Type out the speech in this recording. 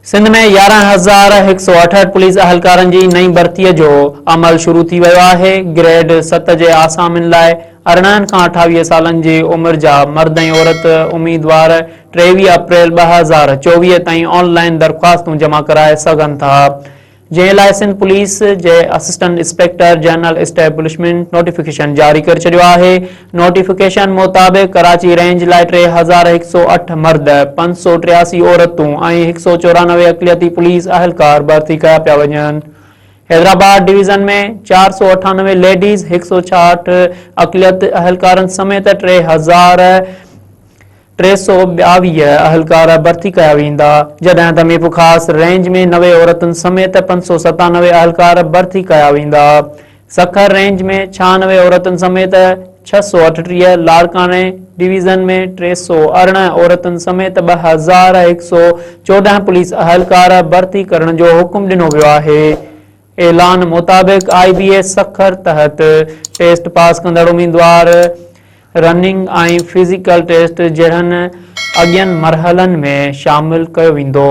Sindh ۾ 11,168 police اهلڪارن جي نئين ڀرتي جو عمل شروع ٿي ويو آهي، گريڊ ست جي آسامين لاء 18 کان 28 سالن جي عمر جا مرد ۽ عورت اميدوار 23 اپريل 2024 تائين آن لائن درخواستون جمع ڪرائي سگهن ٿا. جنهن لاء سنڌ پوليس جي assistant inspector general establishment notification جاري ڪري ڇڏيو آهي. نوٽيفڪيشن مطابق ڪراچي رينج لاء 3108 مرد، 583 عورتون ۽ 194 اقليتي پوليس اهلڪار ڀرتي ڪيا پيا وڃن. حيدرآباد ڊويزن ۾ 498 ليڊيز، 166 اقليت اهلڪارن سميت 3000 322 اهلڪار ڀرتي ڪيا ويندا، جڏهن ته ميرپورخاص رينج ۾ 90 عورتن سميت 597 اهلڪار ڀرتي ڪيا ويندا. سکر رينج ۾ 96 عورتن سميت 638، لاڙڪاڻي ڊويزن ۾ 318 عورتن سميت 2114 پوليس اهلڪار ڀرتي ڪرڻ جو حڪم ڏنو ويو آهي. اعلان مطابق آء بي اي سکر تحت ٽيسٽ پاس ڪندڙ اميدوار رننگ ۽ فزيڪل ٽيسٽ جهڙن اڳين مرحلن ۾ شامل ڪيو ويندو.